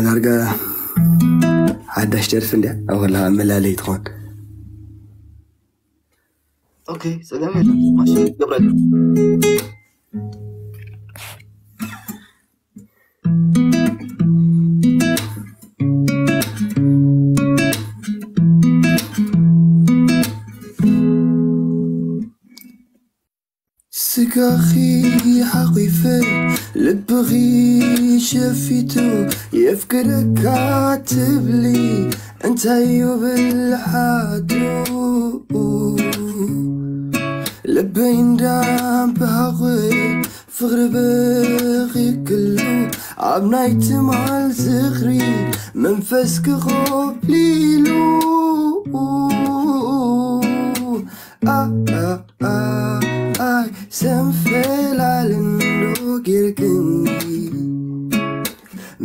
ዳርጋ ሓዳሽ ደርፊ እንድያ ኣብ ከለካ መላለይ ትኾን። ኦኬ፣ ጸገም የለን። ማሽ ገብረል ስጋኺ ሓቂፈ ልብኺ ሸፊቱ የፍቅረካ ትብሊ እንታይ እዩ ብልሓቱ? ልበይ እንዳንበሃቐ ፍቕሪ በኺክሉ ኣብ ናይ ትማል ዝኽሪ መንፈስ ክኾብሊሉ ኣይ ሰንፈላል እንዶ ጌርክኒ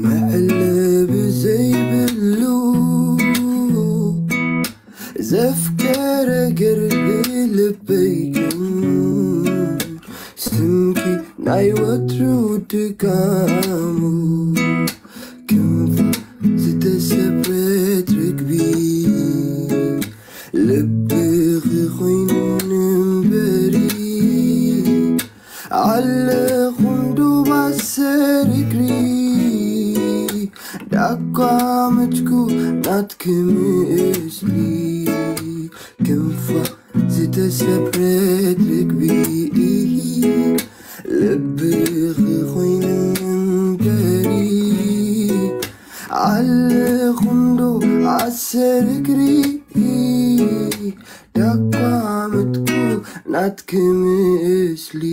መዕለቢ ዘይብሉ ዘፍቀረ ገርህ ልበይ ግን ስምኪ ናይ ወትሩ ድጋሙ ክንፋ ዝተሰብረት ርግቢ ልብኺ ኮይኑ ንንበሪ ኣለኹ እንዶ ባሰር እግሪ ዳኳ መትኩ ናትኪ ምስሊ ክንፋ ዝተሰብረት ርግቢ ልብኺ ኮይኑ ንንበሪ ኣለኹ እንዶ ኣሰር እግሪ ዳኳ መትኩ ናትኪ ምስሊ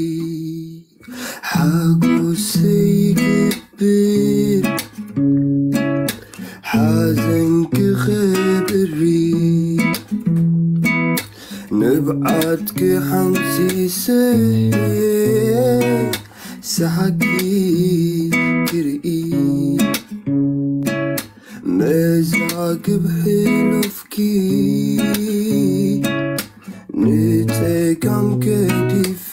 ሓጎሰይ ክብር ሓዘን ክኸብሪ ንብዓት ክሓንሲሰ ሰሓቂ ክርኢ መዛግብ ሕሉፍኪ ንጸጋም ገዲፈ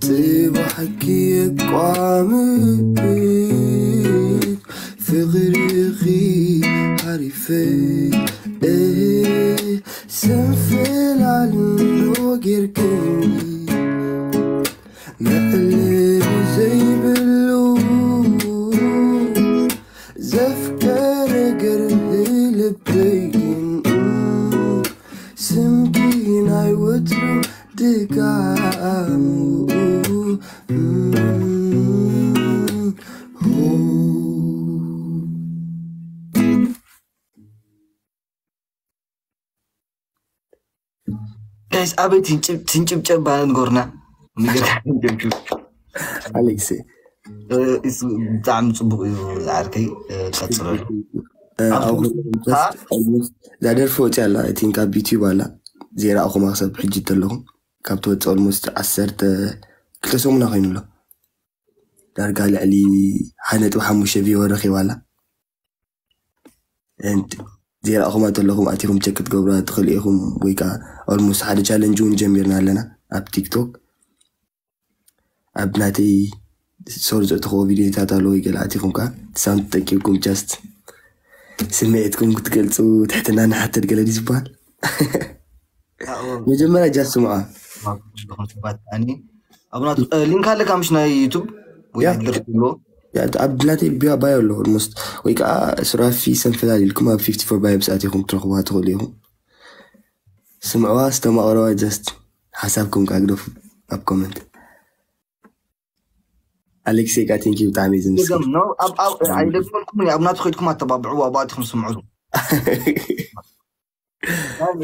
ጽባሕኪ የቋምት ፍቕርኺ ሃሪፈ ሰንፈላል እንዶ ጌርክኒ መዕለቢ ዘይብሉ ዘፍቀረ ገርህ ልበይ ግን ስምኪ ናይ ወትሩ ድጋሙ ጋይስ ኣበይ ትንጭብጨብ ባለ ንጎርና ንገርካ ትንጭብጭብ ኣሌክስ ብጣዕሚ ፅቡቅ እዩ ዓርከይ ቀፅለሉ እዛ ደርፊ ወፂ ኣላ ቲንክ ኣብ ዩቲዩብ ኣላ ዘይረኣኹማ ክሰብ ሕጂ ተለኹም ካብ ትወፅእ ኦልሞስት ዓሰርተ ክልተ ሰሙና ኮይኑ ኣሎ ዳርጋ ልዕሊ ሓደ ነጥቢ ሓሙሽተ ቪወ ረኪባ ኣላ ዘይረኣኹማ ተለኹም ኣቲኹም ቸክ ክትገብሩ ትኽእሉ ኢኹም ወይ ከዓ ኦልሞስት ሓደ ቻለንጅ እውን ጀሚርና ኣለና ኣብ ቲክቶክ ኣብ ናተይ ሶር ዘእተኽዎ ቪዲዮታት ኣለዎ ገለ ኣቲኹም ከዓ ሳውንድ ተጠቂምኩም ጃስት ስምዒትኩም ክትገልፁ ትሕትና ንሓተት ገለ ድዩ ዝበሃል መጀመርያ ጃስት ስምዖ ሊንክ ኣለካ ምሽ ናይ ዩቱብ ወይ ያ። ድርሎ ኣብ ናተይ ቢያ ባዮ ኣለዎ ኦልሞስት ወይ ከዓ ሱራፊ ሰንፈላል ኢልኩም ኣብ ፊፍቲ ፎር ባይብስ ኣቲኹም ትረኽቡዋ ትኽእሉ ኢኹም ስምዕዋ ዝተማቕረዋ ጀስት ሓሳብኩም ከዓ ግደፉ ኣብ ኮመንት ኣሌክሴ ቃ ቴንኪ ብጣዕሚ እዩ ዝምስል ኣይደግመልኩም ኣብ ናቱ ከድኩም ኣተባብዕዎ ኣብኣትኩም ስምዑ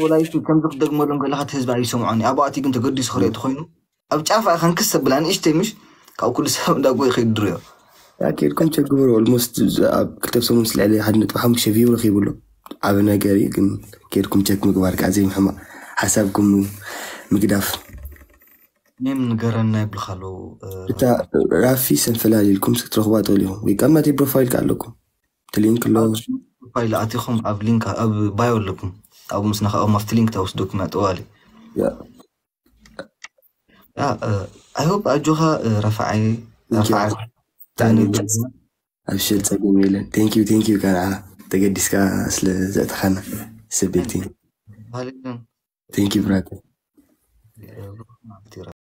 ወላይቱ ከምዚ ክደግመሎም ገለካ እቲ ህዝቢ ኣይሰምዖን እዩ ኣብኣቲ ግን ተገዲሱ ክርኢ ተኮይኑ ኣብ ጫፍ ከንክስ ተብላ ንእሽተይ ምሽ ካብ ኩሉ ሰብ እንዳጎይ ከይድርዮ ያ ኬድኩም ቸክ ግበሩ ኦልሞስት ኣብ ክልተ ሰሙን ስልዕሊ ሓደ ነጥቢ ሓሙሽተ ቪው ረኪቡ ኣሎ ዓብ ነገር እዩ ግን ኬድኩም ቸክ ምግባር ከዓ ዘይምሕማቅ ሓሳብኩም ምግዳፍ ኔም ንገረና ይብልካ ኣለዉ እታ ራፊ ሰንፈላል ኢልኩም ክትረክባ ትኽእሉ ኢኹም ወይ ካብ ናተይ ፕሮፋይል ከዓ ኣለኩም እቲ ሊንክ ኣሎ ፋይል ኣቲኹም ኣብ ሊንክ ኣብ ባዮ ኣለኩም ኣብኡ ምስ ነካእኹም ኣብቲ ሊንክ ተወስደኩም እያ ጠዋሊ ያ። I hope ኣጆኻ ረፋዓይ። ረፋዓይ ብጣዕሚ ኣብሽር ጸገም የለን። Thank you thank you ከኣ ተገዲስካ ስለ ዘእተኻና ሰቤቲ። Thank you brother።